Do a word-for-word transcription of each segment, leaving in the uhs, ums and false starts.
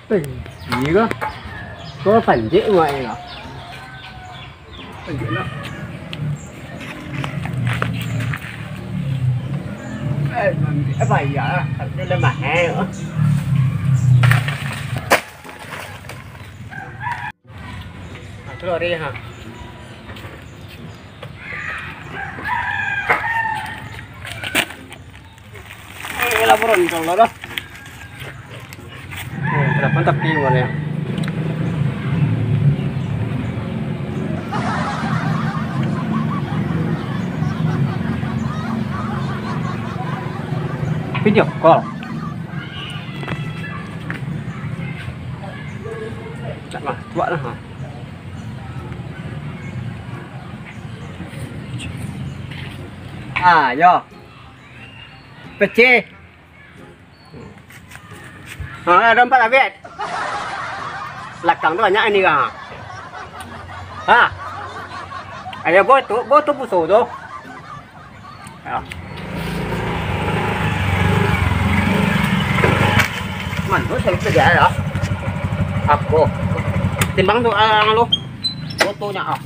Eh, iya kah? Kau panjek mak iya kah? Panjek lah. Eh, apa iya lah? Tapi udah mahal. Nah, tu lori, ha. Eh, lah, bro, insya Allah dah. Eh, kenapa tapi mana? Video call. Tak lah, buat lah, ha. Ah, yo. Pecah. Ha, ado ampek abih. Balakang tu banyak ini, ha. Ha. Ayo, bo tu, bo tu puso tu. Ya. Mano saya kerja ya? Apo? Timbang tu, ah, anu. Fotonya, ah.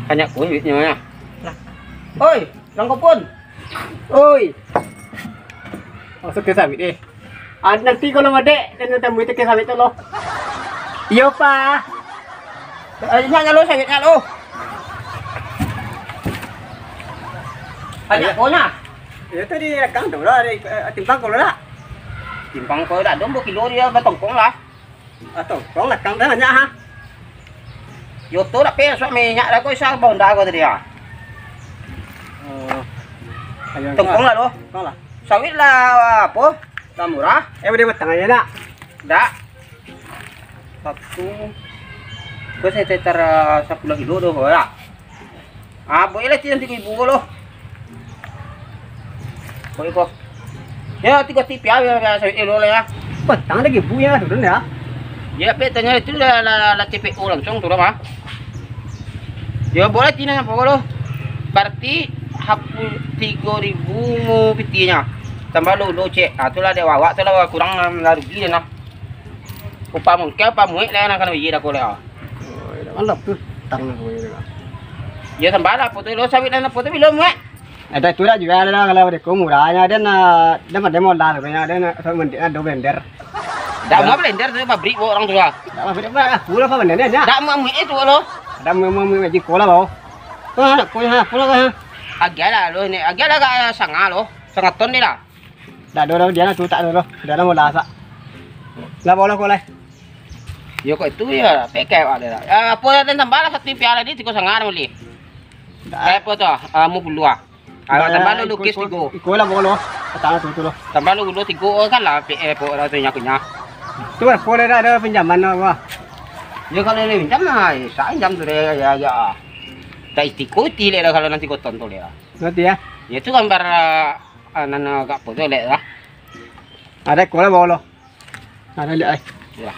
Banyak kunyitnya ya. Oi, Rangkopun. Oi. Masuk ke sawit, eh. Ah, nanti kalau madek, kena tamui teke sawit tu lo. Iyo, Pa. Eh, inyak lo sawit lo. Banyak ko nah. Iyo, tadi rakang tu lah, dari, eh, timpang ko lah. Timpang ko dak ado, dua kilo dia batongkong lah. Ah, tongkong lah, kang dah banyak ha. Yo tu dak pe suak minyak dah ko, isa Honda ko tadi ha. Oh. Ayo, tongkong lah lo. Tongkong lah. Sawit lah apo? Lah murah. Eh, udah matang aja nak? Dak. Satu. Ko sekitar, eh, sapuluah kilo tu ko lah. Ah, buek lah tigo ribu ko lo. Buek ko. Ya, tigo tipiah ya, ya, sawit lo lah ya. Patang lagi bu ya, turun ya. Ya, pe tanya itu lah, lah, lah, lah C P O langsung turun ah. Ya, buek lah tinan apo ko lo. Berarti hapu tigo ribu mu pitihnyo. Tambah lo, lo cek. Ah, tu lah dek awak tu lah kurang, lah rugi deh nah. Upah mungkin, upah muik lah, nak kena bagi dah ko lah. Oh, iyo, kan lah tu tang ko iyo lah. Yo, tambah lah, apo tu lo sawit dan apo tu bilo muik. Ada tu lah jual lah, kalau dek ko murahnyo, dan, ah, dan ada modal, banyak, dan, ah, sawit mendik, ado blender. Dak mau blender tu, pabrik buek urang tu lah. Dak mau blender, lah, pulang apa blender ni, nyak? Dak mau muik tu lo. Dak mau, mau muik jiko lah, lo. Ah, nak pulang, ha, pulang, ha. Agiah lah lo ni, agiah lah agak sanga lo, sanga ton ni lah. Dak ado, dak ado, dia nak tutak dulu. Dia nak molah sak. Lah, bolah ko lai. Yo, kok itu yo, pekeh awak dia. Eh, apo yang tambah lah satu piala ni, tigo sanga bali. Dak. Eh, apo tu? Ah, mu puluah. Ah, tambah lu lukis tigo. Iko lah bolo. Patang tu, tu lo. Tambah lu gulo tigo, oh, kan lah, pe-, eh, po, rasanya kunyah. Tu lah, boleh dah ada pinjaman apa? Yo, kalau dia pinjam lah, eh, saya pinjam tu deh, ya, ya. Tak istiqo ti leh dah kalau nanti koton tu leh. Nanti ya. Ya, tu gambar, ah, ah, nan agak apo tu leh lah. Ada ko lah bolo. Ada lihat ai. Ya.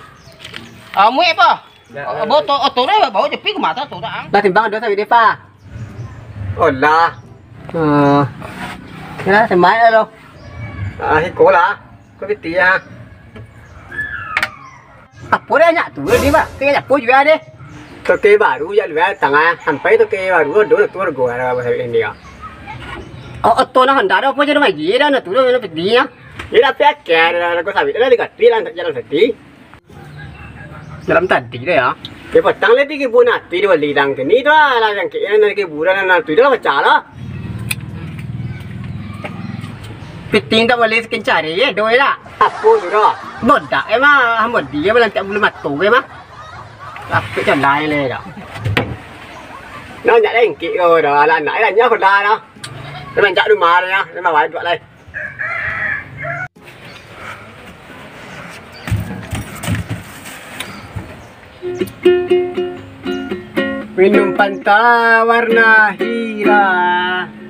Ah, muik apa? Ya. Oh, bo to-, oto dah, bawa jepi ke mata tu dah. Dah timbang dah sawit dia, Pa. Olah. Ah. Ya, semaik lah lo. Ah, iko lah. Ko piti ya. Apo dah nyak tu, dia, Pak? Kaya apo jual deh? Toke baru jak luar tangah, sampai toke baru, ado tu harga, harga sawit dia. Oh, oto nah Honda dah, apo jadi maji dah, nah tu dah, mana piti ya? Dia dah pakai, dah, dah, dah, sawit dah diganti lah, jalan sati. Dalam tadi dah ya. Dia patang lah tigo ribu nanti dia bali dang kini tu lah, yang kini nanti kuburan nanti dah lah pacah lah. Piting tak boleh sekencari ya, doi lah. Apo tu dah? Bodak emang, ambo dia balantak bulu mato ke mah. Lapik jalan le dah. Nah, nyak lengkik kau dah, alah anak lah nyah dah dah. Dia mancak rumah dah, dia bawa duit lai. Minum Fanta warna hira,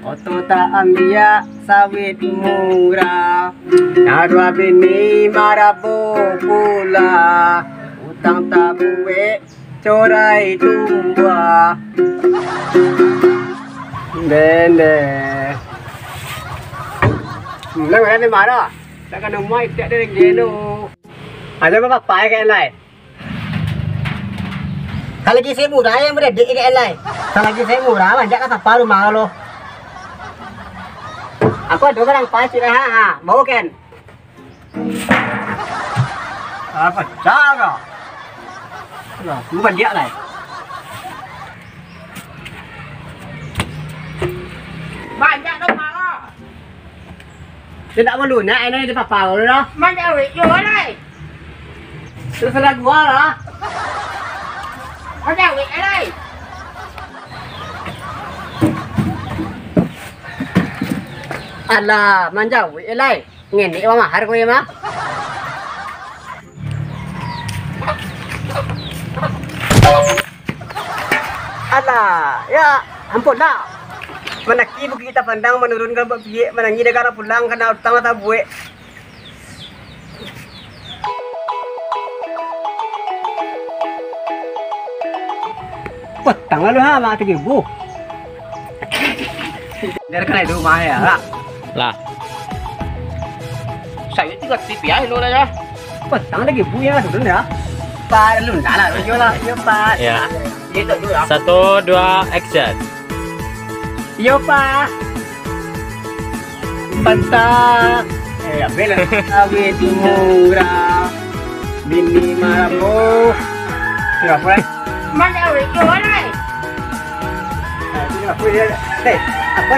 oto tak ambiak sawit murah. Naruah bini marabo pula, utang tak buek corai tumbuah. Dendeh. Lah, lah, di mano? Tak ka namuah itiak dari gelo. Aja bapak pai ka lai. Kalau lagi saya murah yang berdek ka lai. Kalau lagi saya murah, manjak ka sapa rumah lo. Aku ada barang pacik lah, ha, ha. Mau kan? Ah, pacah dah. Lah, lu banyak lah. Banyak dong, Mak. Dia tak malu nak, ini dia papa lu dah. Manjawik yo, lai. Terus ada gua lah. Manjawik, lai. Alah, manjawik, lai. Ngenek Bang Mahar ko yo mah. Alah, ya, ampun dah. Manaki bukik tapandang, manurun ka lambok piak, manangih dagara pulang, kana utang lah tabuek. Utang lalu ha, mak tigo ribu. Dari kanai rumah ya, lah. Lah. Saya tiga T V aja lo dah ya. Utang lagi bu ya, turun ya. Pak, lu nak lah, lu lah, yo, Pak. Ya. Gitu dulu ya. Satu, dua, action. Yo, Pak. Mantap. Eh, apa lah? Awet murah. Bini marapuh. Kenapa? Manjawik yo, lai. Nah, ini apa ya? Eh, apa?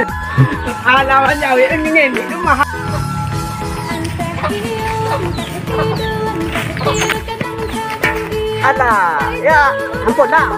Alah, manjawik ini, ini tu mahal. Alah, ya, ampun dah.